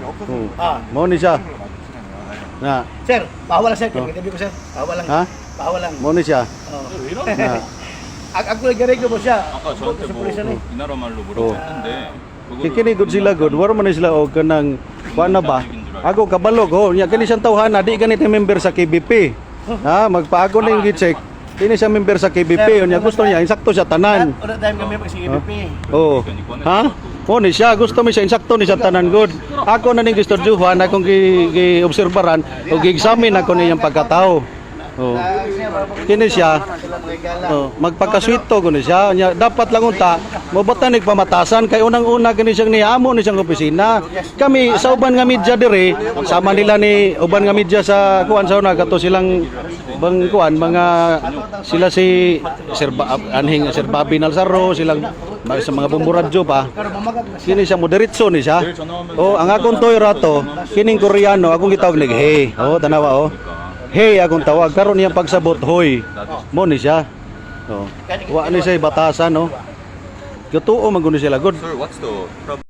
Oh. Ah. Mao ni siya. Na. Sir, bawal lang, sir. Oh. Kaya ko, sir. Bawal lang. Ha? Bawal lang. Mao ni siya. Oh. Na. Ako lang ko siya. 아까 저한테 Sa 뭐 pulis ano eh. 이 나라 말로 어. 뭐라고 했는데 Kay kini gud sila gud, waro man ni sila og kanang kuan na ba? Ako kabalo ko, nya kini siyang tawhana, di ganit ni member sa KBP. Ha, magpaako na yung gi-check. Kini siya member sa KBP, unya gusto niya insakto siya tanan. Una time kami pag sa KBP. Oo. Ha? O ni siya gusto mi siya insakto ni siya tanan good. Ako na ning gistudyohan, akong gi obserbaran o gi-examine ako niyang pagkatao. Oh. Kini siya. Oh, magpakaswito kuno siya. Nya dapat lang unta mobatan pamatasan kay unang-una kini siyang niamo ni siyang opisina. Kami sa uban nga media dire, sama nila ni uban nga media sa kuan sa una kato silang bang kuan mga sila si Sir anhing Sir Bobby Nalsaro, silang sa mga bumburadyo pa. Kini siya moderitso ni siya. Oh, ang akong toy rato, kining Koreano akong gitawag nig hey. Oh, tanawa oh. Hey akong tawag karon niyang pagsabot hoy. Mo ni siya. Oh. Wa ni siya batasan no. Gatuo man gud ni sila good. Sir, what's the problem?